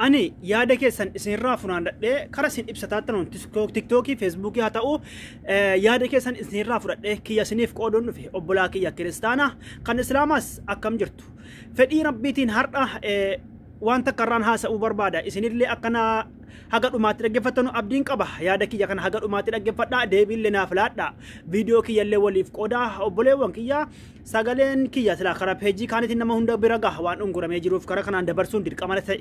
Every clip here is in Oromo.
Ani yaada keessan isinirraa funaannadhee karaa isin ibsataattan TikTokii, Facebookii haa ta'u, yaada keessan isinirraa fudhadhee kiyya isiniif qooduun dhufe. Obbolaa kiyya kiristaanaa kan islaamaas, akkam jirtu? Fedhii Rabbiitiin har'a waan takka irraan haasa'uu barbaada. Isinillee akkana haga dhumaatti dhaggeeffattanu abdiin qaba. Yaada kiyya kana haga dhumaatti dhaggeeffadhaa, deebiillee naaf laadhaa, viidiyoo kiyyallee waliif qoodaa. Obboleewwan kiyya, sagaleen kiyya silaa karaa peejii kaanitiin nama hunda bira gaha, waan unguramee jiruuf karaa kanaan dabarsuun dirqama ta'e.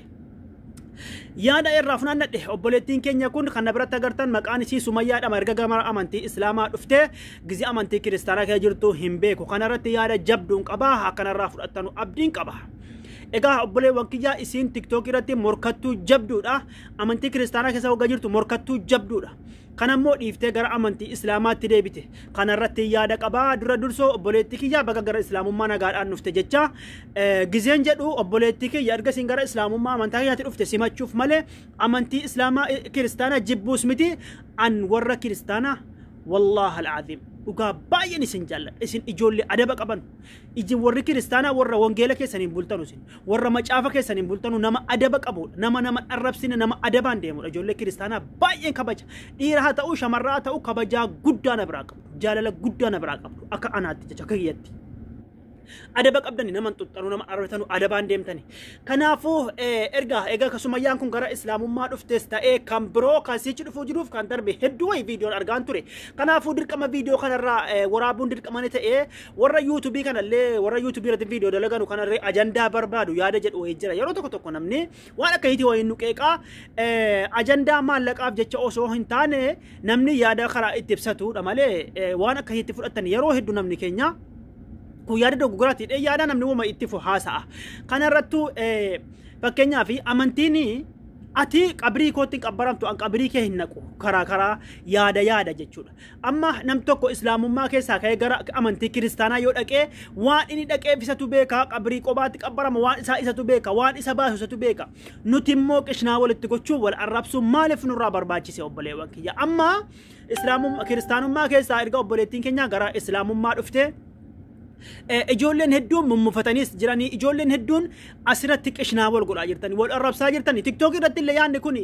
Yaada irraa funaannadhe, obboleettiin keenya kun kan na biratti agartan maqaan isii Sumayyaadhama. Erga gama amantii Islaamaa dhuftee gizee amantii kiristaanaa keessa jirtu hin beeku. Kanarratti yaada jabduun qaba, akkanarraa fudhattanu abdiin qaba. Egaa obboleewwan kiyyaa, isiin TikTok irratti morkattuu jabduudha. Amantii kiristaanaa keessa waggaa jirtu morkattuu jabduudha. Kanammoo dhiiftee gara amantii Islaamaatti deebite. Kanarratti yaada qabaa. Dura dursoo, obboleettii kiyyaa, baga gara Islaamummaa nagaadhaan dhufte jecha gizeen jedhu, obboleettii kiyya, erga isin gara Islaamummaa amantaa kiyyaatti dhufte simachuuf malee amantii Islaamaa kiristaanaa jibbuus miti. An warra kiristaanaa, wallahi al'aziim, dhugaa baay'een isin jaalladha. Isin ijoollee adaba qaban. Iji warri kiristaanaa warra wangeela keessaniin bultanu, isin warra macaafa keessaniin bultanu, nama adaba qabudha, nama nama arrabsine, nama adabaan deemudha. Ijoollee kiristaanaa baay'een kabaja. Dhiira haa ta'u, shamarraa haa ta'u, kabajaa guddaa na biraa qabdu, jaalala guddaa na biraa qabdu. Akka anaatti jecha, akka kiyyatti adaba qabdani, nama xuxxanuu, nama arrabsanu, adabaan deemtani. Kanaafuu erga egaa Sumayyaan kun gara Islaamummaa dhuftes ta'ee kan biroo kan sichi dhufuu jiruuf kan darbe hedduu wayii viidiyoon argaan ture. Kanaafuu dirqama viidiyoo kanarraa waraabuun dirqama ni ta'ee, warra YouTubeii kanallee, warra YouTubeii irratti viidiyoo dalaganu kanarree ajandaa barbaadu yaada jedhu wayii jira. Yeroo tokko tokko namni waan akkasiitii wayii nu qeeqaa. Ajandaa maallaqaaf jecha osoo hin taane namni yaada karaa itti ibsatudha malee waan akkasiitti fudhatan yeroo hedduu namni keenya kun yaada dogoggoraati jedhee yaada namni wama itti haasa'a. Kanarrattuu fakkeenyaaf amantiin ati qabrii kootti hin qabbaramtu, an qabrii kee hin naqu, karaa karaa yaada yaada jechuudha. Amma nam tokko Islaamummaa keessaa ka'ee gara amantii kiristaanaa yoo dhaqee, waan inni dhaqeef isatu beeka. Qabrii qobaatti qabbarama, waan isaa isatu beeka, waan isa baasu isatu beeka. Nuti immoo qishnaa walitti gochuun, wal arrabsuun maaliif nurraa barbaachise, obboleewwan kiyya? Amma Islaamummaa kiristaanummaa keessaa erga obboleettiin keenya gara Islaamummaa dhuftee, ijoolleen hedduun mummufataniis jiranii, ijoolleen hedduun asirratti qishnaa wal godhaa jirtanii, wal arrabsaa jirtanii. TikTok irratti illee yaadni kun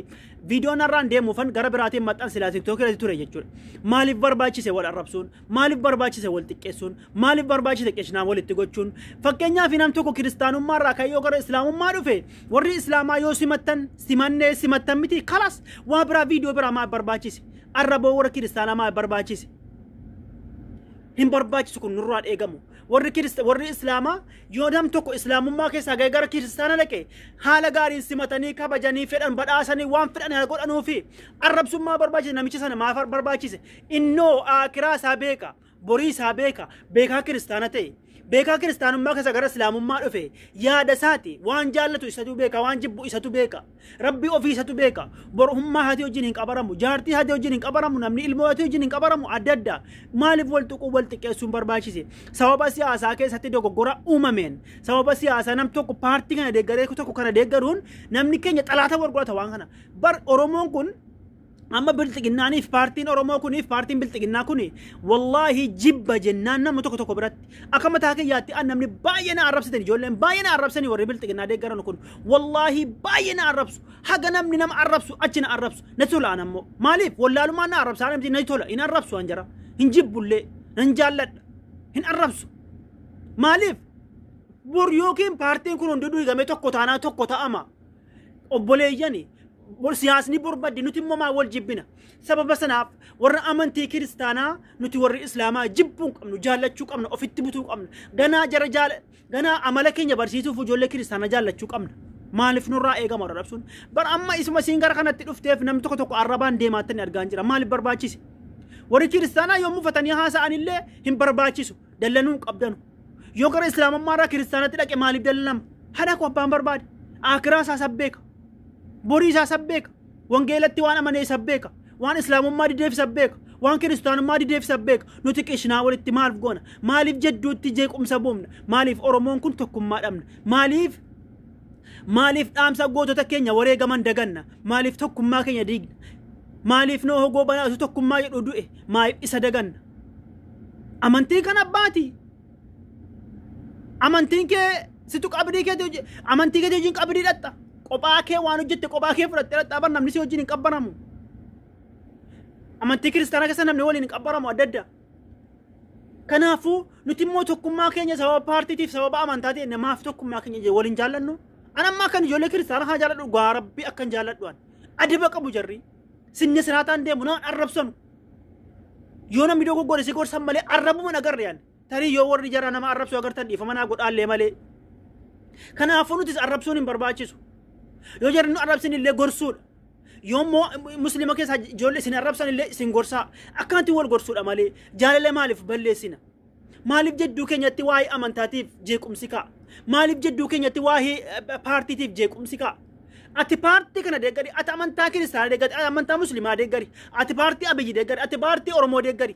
viidiyoon irraan deemuufan gara biraatiin maxxansilaa TikTok irratti ture jechuudha. Maaliif barbaachise wal arrabsuun? Maaliif barbaachise wal xiqqeessuun? Maaliif barbaachise qishnaa walitti gochuun? Fakkeenyaaf nam tokko kiristaanummaa irraa ka'ee yoo gara Islaamummaa dhufe, warri Islaamaa yoo simattan simannee simattan miti, kalas waa biraa viidiyoo biraa maal barbaachise? Arraboo warra kiristaanaa maal barbaachise? Hin barbaachisu, kun nurraa eegamu. Warri kirista, warri Islaamaa yoo nam tokko Islaamummaa keessaa ga'ee gara kiristaana dhaqe, haala gaariin simatanii, kabajanii, fedhan badhaasanii, waan fedhan haa godhanuufi arrabsummaa barbaachise? Namicha sana maaf barbaachise? Innoo akiraa isaa beeka, borii isaa beeka, beekaa kiristaana ta'e, beekaa kiristaanummaa keessa gara Islaamummaa dhufe. Yaada isaati, waan jaallatu isatu beeka, waan jibbu isatu beeka, Rabbi ofii isatu beeka. Borummaa haati wajjin hin qabaramu, jaartii haati wajjin hin qabaramu, namni ilmoo haati wajjin hin qabaramu. Adda adda maaliif wal tuquu, wal xiqqeessuun barbaachise? Sababa siyaasaa keessatti dogoggora uumameen, sababa siyaasaa nam tokko paartii kana deeggaree tokko kana deeggaruun namni keenya xalaata wal godhata. Waan kana bar Oromoon kun amma bilxiginnaaniif paartiin Oromoo kuniif paartiin bilxiginnaa kuni wallaahi jibba jennaan nama tokko tokko biratti akka mataa kiyyaatti an namni baay'ee na arrabsitan, ijoolleen baay'ee na arrabsanii, warri bilxiginnaa deeggaran kun wallaahi baay'ee na arrabsu. Haga namni nama arrabsu achi na arrabsu natti tola. An ammoo maaliif wallaalumaan na arrabsaa namti natti tola. Hin arrabsu, an jara hin jibbullee, nan jaalladha, hin arrabsu. Maaliif? Bor yookiin paartiin kun hundi duugamee tokko taanaa tokko ta'ama obboleeyyani. Bor siyaasni borbadde, nuti immoo maa wal jibbina? Sababa sanaaf warra amantii kiristaanaa nuti warri Islaamaa jibbuu hin qabnu, jaallachuu qabna, ofitti butuu qabna. Ganaa jara jaala, ganaa amala keenya barsiisuuf ijoollee kiristaanaa jaallachuu qabna. Maaliif nurraa eegama warra dhabsuun? Bar amma isuma siin gara kanatti dhufteef namni tokko tokko arrabaan deemaatti argaan jira. Maaliif barbaachise? Warri kiristaanaa yoo mufatanii haasa'anillee hin barbaachisu, dallanuu hin qabdanu. Yoo gara Islaamummaarraa kiristaanatti dhaqe maaliif dallanama? Haadha koo, abbaan barbaade akiraa isaa sabbeeka, borii isaa sabbeeka, wangeelatti waan amanee sabbeeka, waan Islaamummaa dideef sabbeeka, waan kiristaanummaa dideef sabbeeka. Nuti qishnaa walitti maaliif goona? Maaliif jedduutti jeequmsa buufna? Maaliif Oromoon kun tokkummaa dhabna? Maaliif dhaamsa gootota keenya wareegaman daganna? Maaliif tokkummaa keenya diigna? Maaliif noo hogoo banaatu tokkummaa jedhu du'e, maaliif isa daganna? Amantiin kan abbaati. Amantiin kee situ qabrii keetii, amantii keetii wajjin qabrii dhatta. Qophaa kee waan hojjette qophaa kee fudhattee dhadhaa namni si wajjin hin qabbanamu. Amantii kiristaanaa keessa namni waliin hin qabbanamu adda adda. Kanaafuu nuti immoo tokkummaa keenya sababa paartiitiif sababa amantaa ta'e namaaf tokkummaa keenya waliin jaallannu. An ammaa kan ijoollee kiristaanaa haa jaalladhu dhugaa rabbii akkan jaalladhu an. Adaba qabu jarri. Sinni siraataan deemu nama arrabsanu. Yoo namni dogoggore si gorsan malee arrabuma agarre yan. Tarii yoo warri jara nama arrabsu agartan dhiifama naa godhaallee malee. Kanaafuu nutis arrabsuun hin barbaachisu. Yoo jarri nu arrabsin illee gorsuudha. Yoo immoo muslima keessaa ijoollee isin arrabsan illee isin gorsaa. Akkanatti wal gorsuudha malee jaalala maaliif balleessina? Maaliif jidduu keenyatti waa'ee amantaatiif jeequmsi ka'a? Maaliif jidduu keenyatti waa'ee paartiitiif jeequmsi ka'a? Ati paartii kana deeggari, ati amantaa kiristaanaa deeggari, ati amantaa muslimaa deeggari, ati paartii Abiyyi deeggari, ati paartii Oromoo deeggari,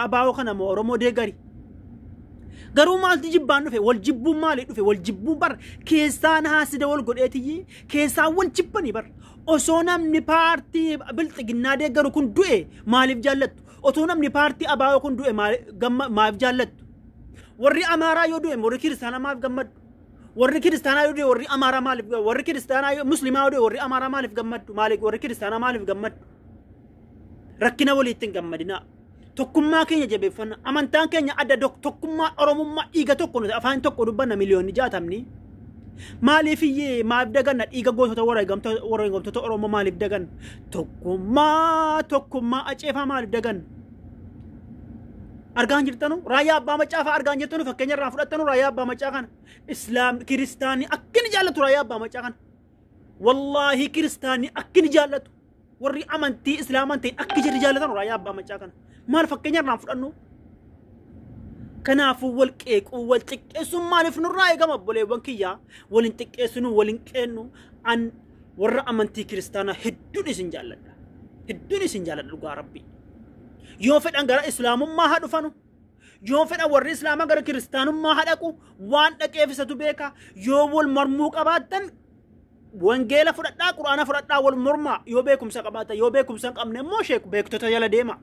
abaa'oo kana moo Oromoo deeggari. Garuu maaltu jibbaan dhufe? Wal jibbuun maali dhufe? Wal jibbuun bar keessaan haasida wal godheetiyyi keessaan wal jibbanii bar. Osoo namni paartii bilxiginnaa deeggaru kun du'e maaliif jaallattu? Otoo namni paartii abaa'oo kun du'e maaliif jaallattu? Warri Amaaraa yoo du'e warri kiristaanaa maaliif gammaddu? Warri kiristaanaa yoo du'e warri Amaaraa maaliif warri kiristaanaa muslimaa yoo du'e warri Amaaraa maaliif gammaddu? Maaliif warri kiristaanaa maaliif gammaddu? Rakkina waliitti hin gammadinaa. Tokkummaa keenya jabeeffanna. Amantaan keenya adda tokkummaa Oromummaa dhiiga tokko nuti afaan tokko dubbanna miliyoonni 60. Maaliif iyyee maaliif daganna dhiiga gootota wareegamtoota Oromoo maaliif daganna? Tokkummaa tokkummaa aceefaa maaliif daganna? Argaan jirtanu raayyaa abbaa macaafaa argaan jirtanu fakkeenya irraa fudhattanu raayyaa abbaa macaa kana. Islaam kiristaanni akkini jaallatu raayyaa abbaa macaa kana. Wallaahi kiristaanni akkini jaallatu. Warri amantii islaamaan ta'in akki jirri jaallatan raayyaa abbaa macaa kana. Maal fakkeenya irraa fudhannu? Kanaafuu wal qeequu wal xiqqeessuun maaliif nurraa eegama obboleewwan kiyyaa wal hin xiqqeessinu wal hin qeennu an warra amantii kiristaanaa hedduun isin jaalladha. Hedduun isin jaalladha dhugaa rabbii. Yoo fedhan gara islaamummaa haa dhufanu. Yoo fedhan warri islaamaa gara kiristaanummaa haa dhaqu waan dhaqeef isatu beeka. Yoo wal mormuu qabaattan wangeela fudhadhaa quraana fudhadhaa wal mormaa yoo beekumsa qabaattan yoo beekumsa hin qabne immoo beektota jala deema.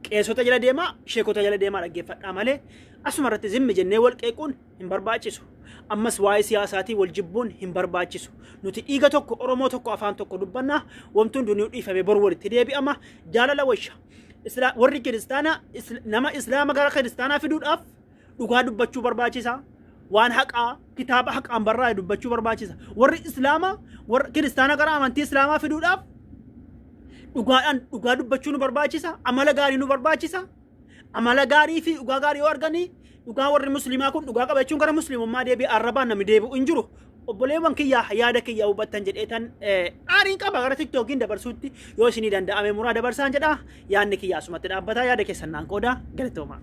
Qeessota jala deemaa sheekota jala deemaa dhaggeeffadhaa malee asuma irratti zimmi jennee wal qeequun hin barbaachisu. Ammas waa'ee siyaasaatii wal jibbuun hin barbaachisu. Nuti dhiiga tokko Oromoo tokko afaan tokko dubbannaa wanti hundinuu dhiifame boru walitti deebi'ama jaalala wayya. Warri kiristaanaa nama islaama gara kiristaanaa fiduudhaaf dhugaa dubbachuu barbaachisa. Waan haqaa kitaaba haqaan barraa'e dubbachuu barbaachisa. Warri islaamaa warra kiristaanaa gara amantii islaamaa fiduudhaaf dhugaadhaan dhugaa dubbachuu nu barbaachisa. Amala gaarii nu barbaachisa. Amala gaarii fi dhugaa gaarii yoo arganii dhugaa warri musliimaa kun dhugaa qabachuun gara musliimummaa deebi'e arrabaan namni deebi'u hin jiru. Obboleewwan kiyyaa yaada kiyyaa hubattan jedheetan aariin qaba gara tiktookiin dabarsuutti yoo isinii danda'ame muraa dabarsaan jedha yaadni kiyyaa asumatti dhaabbataa yaada keessan naan qooda galatooma.